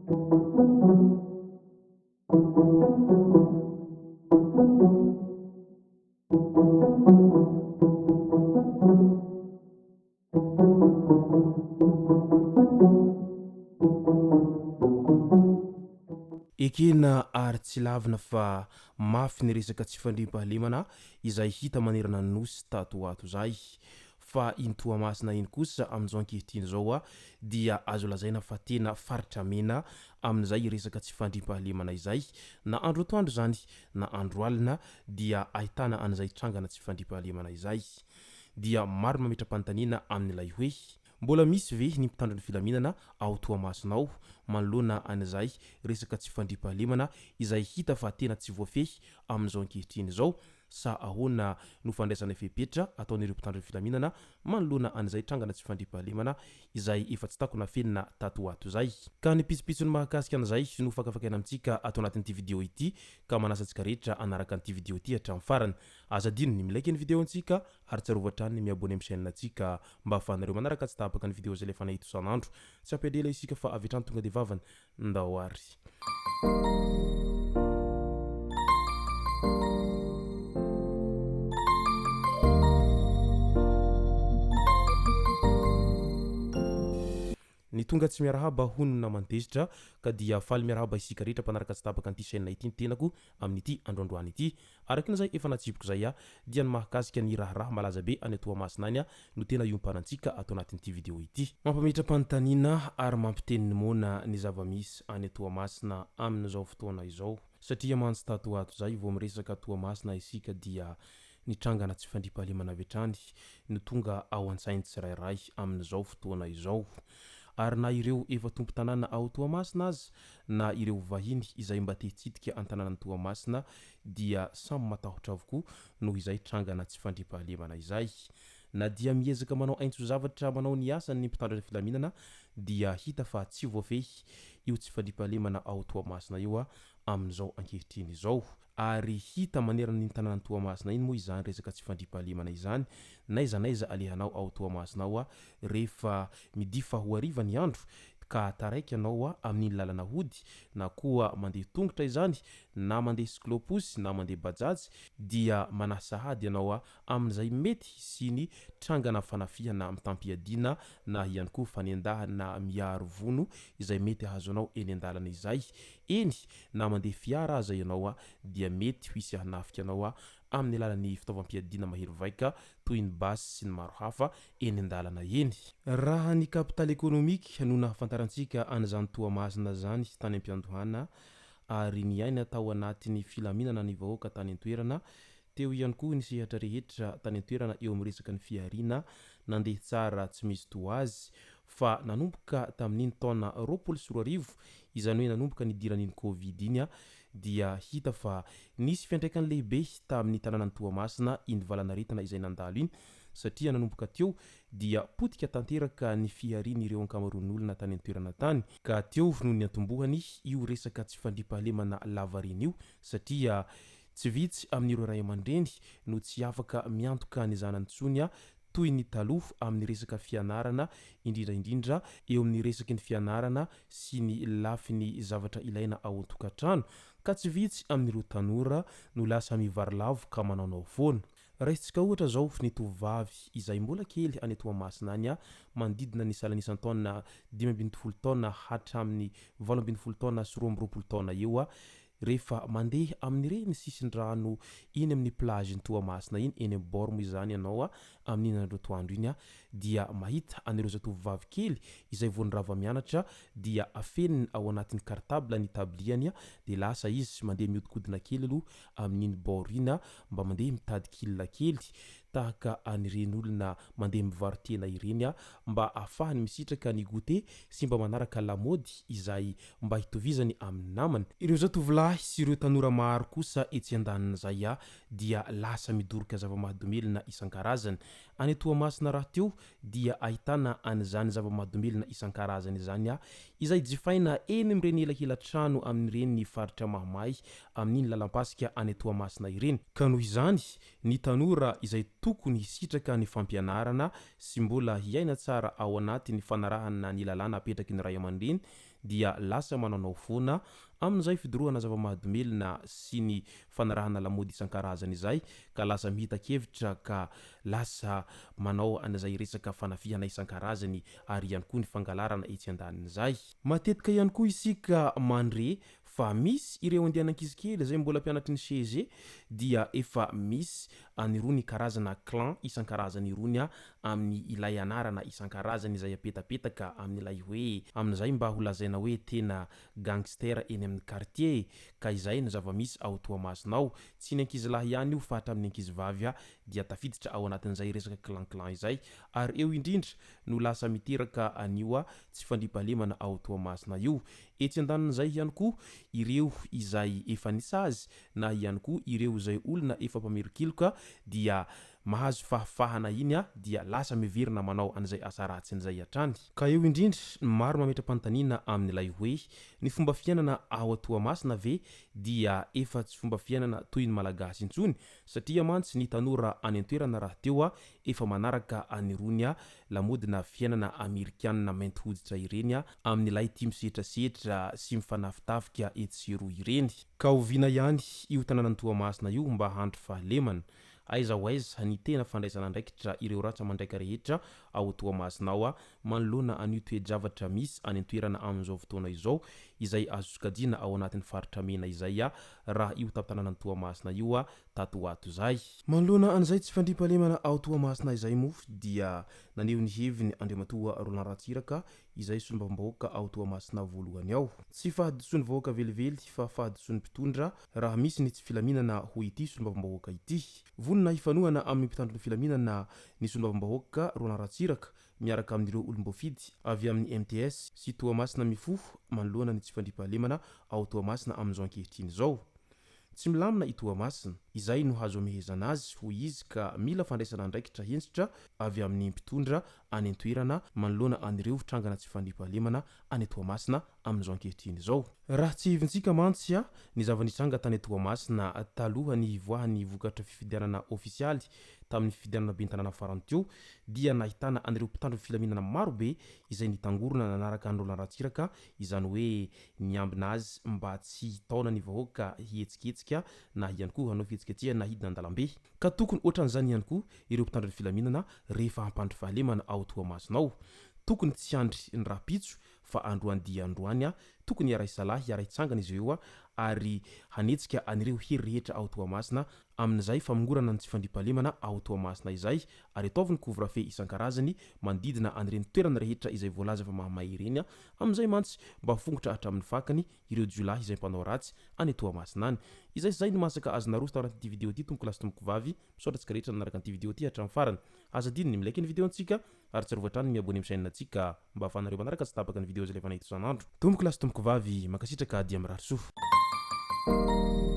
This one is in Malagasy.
Ekena ary tsy lavina fa mafy ny resaka tsy fandriampahalemana izay hita manerana ny Nosy tato ho ato izay. Fa iny Toamasina iny kosa amin'izao ankehitriny izao dia azo lazaina fa tena faritra mena amin'izay resaka tsy fandriampahalemana izay. Na andro atoandro izany na andro alina dia ahitana an'izay trangana tsy fandriampahalemana izay. Dia maro ny mametra-panontaniana amin'ilay hoe, mbola misy ve ny mpitandro ny filaminana ao Toamasina ao manoloana an'izay resaka tsy fandriampahalemana izay hita fa tena tsy voafehy amin'izao ankehitriny izao sa ahoana no fandraisana fepetra ataon'ireo mpitandro ny filaminana manoloana an'izay trangana tsy fandriampahalemana izay efa tsy takona afenina tato ho ato izay. Ka ny pitsopitsony mahakasika an'izay no fakafakaina amintsika ato anatin'ity video ity ka manasa antsika rehetra hanaraka an'ity video ity hatramin'ny farany. Aza adino ny mi-like ny video antsika ary tsarovy hatrany ny mi-abonner amin'ny chaîne antsika mba ahafahanareo manaraka tsy tapaka ny video izay alefanay eto isan'andro. Tsy hampiady ela isika fa avy hatrany tonga dia vavany. Ndao ary. Ny tonga tsy miarahaba hono naman-tezitra ka dia faly miarahaba isika rehetra mpanaraka tsy tapaka an'ity chaîne ity ny tenako amin'ity androandroany ity. Araka ny izay efa natsipiko izay dia ny mahakasika ny raharaha malaza be any Toamasina any no tena iompanantsika ato anatin'ity vidéo ity. Mampametra-panontaniana ary mampiteny ny moana ny zava-misy any Toamasina amin'izao fotoana izao. Satria mantsy tato ho ato izay vao miresaka Toamasina isika dia ny trangana tsy fandriampahalemana avy hatrany no tonga ao an-tsain'ny tsirairay amin'izao fotoana izao. Ary na ireo efa tompon-tanàna ao Toamasina aza na ireo vahiny izay mba te hitsidika an-tanànan'i Toamasina dia samy matahotra avokoa noho izay trangana tsy fandriampahalemana izay. Na dia miezaka manao aintso-zavatra manao ny asany ny mpitandro ny filaminana dia hita fa tsy voafehy io tsy fandriampahalemana ao Toamasina io amin'izao ankehitriny izao. Ary hita manerana iny tanànan'i Toamasina iny moa izany resaka tsy fandriampahalemana izany, n'aiza n'aiza alehanao ao Toamasina ao rehefa midifa ho hariva ny andro ka taraiky ianao amin'iny lalana hody na koa mandeha tongotra izany na mandeha cyclo-pousse na mandeha bajaj dia manahy sahady ianao amin'izay mety hisian'ny trangana fanafihana mitam-piadiana na ihany koa fanendahana miaro vono izay mety hahazo anao eny an-dalana izay. Eny, na mandeha fiara aza ianao dia mety ho hisy hanafika anao amin'ny alalan'ny fitaovam-piadiana mahery vaika toy ny basy sy ny maro hafa eny an-dalana eny. Raha ny capital économique no nahafantarantsika an'izany Toamasina izany tany am-piandohana ary niaina tao anatin'ny filaminana ny vahoaka tany an-toerana, Teo ihany koa ny sehatra rehetra tany an-toerana eo amin'ny resaka ny fihariana nandeha tsara tsy misy toa azy fa nanomboka tamin'iny taona 2020, izany hoe nanomboka nidiran'iny Covid iny dia hita fa nisy fiantraikany lehibe tamin'ny tanànan'i Toamasina iny valanaretina izay nandalo iny satria nanomboka teo dia potika tanteraka ny fiharian'ireo ankamaroan'olona tany an-toerana tany ka teo no niantombohany io resaka tsy fandriampahalemana lavareny io satria Tsy vitsy amin'ireo ray aman-dreny no tsy afaka miantoka ny zanany intsony toy ny taloha amin'ny resaka fianarana, indrindra indrindra eo amin'ny resaky ny fianarana sy ny lafiny zavatra ilaina ao an-tokantrano, ka tsy vitsy amin'ireo tanora no lasa mivarilavo ka manaonao foana. Raisintsika ohatra izao ny tovovavy izay mbola kely any Toamasina any, manodidina ny salan'isan-taona 15 taona hatramin'ny 18 taona sy 22 taona eo, Rehefa mandeha amin'ireny sisin-drano iny amin'ny plage-n'i Toamasina iny, eny amin'ny bord moa izany ianao amin'iny andro atoandro iny dia mahita an'ireo zatovovavy kely izay vao nirava mianatra dia afeniny ao anatin'ny cartable ny tabliany dia lasa izy mandeha mihodinkodina kely aloha amin'iny bord iny mba mandeha mitady kil kely tahaka an'ireny olona mandeha mivaro-tena ireny mba ahafahany misitraka ny goûter sy mba manaraka lamaody izay mba hitovizany amin'ny namany. Ireo zatovolahy sy ireo tanora maro kosa etsy andanin'izay dia lasa midoroka zava-mahadomelina isan-karazany. Any Toamasina rahateo dia ahitana an'izany zava-mahadomelina isan-karazany izany izay jifaina eny amin'ireny elakelan-trano amin'ireny faritra mahamay amin'iny lalam-pasika any Toamasina ireny. Ka noho izany, ny tanora izay tokony hisitraka ny fampianarana sy mbola hiaina tsara ao anatin'ny fanarahana ny lalàna apetraky ny ray aman-dreny dia lasa manaonao foana amin'izay fidorohana zava-mahadomelina sy ny fanarahana lamaody isan-karazany izay ka lasa mihita-kevitra ka lasa manao an'izay resaka fanafihana isan-karazany ary ihany koa ny fangalarana etsy andanin'izay. Matetika ihany koa isika mandre fa misy ireo andian'ankizy kely izay mbola mpianatry ny CEG dia efa misy an'irony karazana clan isan-karazany irony amin'ny ilay anarana isan-karazany izay apetapetaka amin'ilay hoe amin'izay mba ho lazaina hoe tena gangster eny amin'ny quartier ka izay no zava-misy ao Toamasina ao. Tsy ny ankizilahy ihany io fa hatramin'ny ankizivavy dia tafiditra ao anatin'izay resaka clan clan izay ary eo indrindra no lasa miteraka an'io tsy fandriampahalemana ao Toamasina io. Etsy andanin'izay ihany koa ireo izay efa nisazy na ihany koa ireo izay olona efa mpamerin-keloka dia mahazo fahafahana iny dia lasa miverina manao an'izay asa ratsiny izay hatrany. Ka eo indrindra ny maro mametra-panontaniana amin'ilay hoe ny fomba fiainana ao Toamasina ve dia efa tsy fomba fiainana toy ny Malagasy intsony satria mantsy ny tanora any an-toerana rahateo efa manaraka an'irony lamaodina fiainana amerikanina mainty hoditra ireny amin'ilay tia misetrasetra sy mifanafitafika etsy sy eroa ireny. Ka oviana ihany io tanànan'i Toamasina io mba handry fahalemana? Aiza ho aiza ny tena fandraisana andraikitra ireo ratsa-mandraika rehetra ao Toamasina ao manoloana an'io toe-javatra misy any an-toerana amin'izao fotoana izao izay azo sokajiana ao anatin'ny faritra mena izay raha io tampon-tanànan'i Toamasina io tato ho ato izay. Manoloana an'izay tsy fandriampahalemana ao Toamasina izay moa dia naneho ny heviny Andriamatoa Roland Ratsiraka izay solombavambahoaka ao Toamasina voalohany ao. Tsy fahadisoan'ny vahoaka velively fa fahadisoan'ny mpitondra raha misy ny tsy filaminana hoy ity solombavambahoaka ity. Vonona hifanohana amin'ny mpitandro ny filaminana ny solombavambahoaka Roland Ratsiraka miaraka amin'ireo olom-boafidy avy amin'ny mts sy Toamasina mifoha manoloana ny tsy fandriampahalemana ao Toamasina amin'izao ankehitriny izao. Tsy milamina i Toamasina. Izay no hazo amehezana azy, hoy izy, ka mila fandraisana andraikitra hentitra avy amin'ny mpitondra any an-toerana manoloana an'ireo trangana tsy fandriampahalemana any Toamasina amin'izao ankehitriny izao. Raha tsiahivintsika mantsy ny zava-nitranga tany Toamasina talohan'ny hivoahan'ny vokatra fifidianana ofisialy tamin'ny fifidianana ben'ny tanàna farany teo dia nahitana an'ireo mpitandro ny filaminana maro be izay nitangorona nanaraka an'i Roland Ratsiraka, izany hoe niambina azy mba tsy hitaona ny vahoaka hihetsiketsika na ihany koa hanao fihetsiketsehana na hidina an-dalambe. Ka tokony ohatran'izany ihany koa ireo mpitandro ny filaminana rehefa hampandry fahalemana ao Toamasina ao. Tokony tsy handry ny rahampitso fa androany dia androany tokony hiara-hisalahy hiara-hitsangana izy ireo ary hanetsika an'ireo hery rehetra ao Toamasina amin'izay famongorana ny tsy fandriampahalemana ao Toamasina izay ary ataovy ny couvre-feu isan-karazany manodidina an'ireny toerana rehetra izay voalaza fa mahamay ireny amin'izay mantsy mba fongotra hatramin'ny fakany ireo jiolahy izay mpanao ratsy any Toamasina any. Izay sy izay no masaka azo naroso tao anatin'ity video ity tompoko lahy sy tompoko vavy. Misaotra antsika rehetra nanaraka an'ity video ity hatramin'ny farany. Aza adino ny mi-like ny video antsika ary tsarovy hatrany ny mi-abonner amin'ny chaîne antsika mba ahafahanareo manaraka tsy tapaka ny video izay alefanay eto isan'andro. Tompoko lahy sy tompoko vavy, mankasitraka dia mirary soa.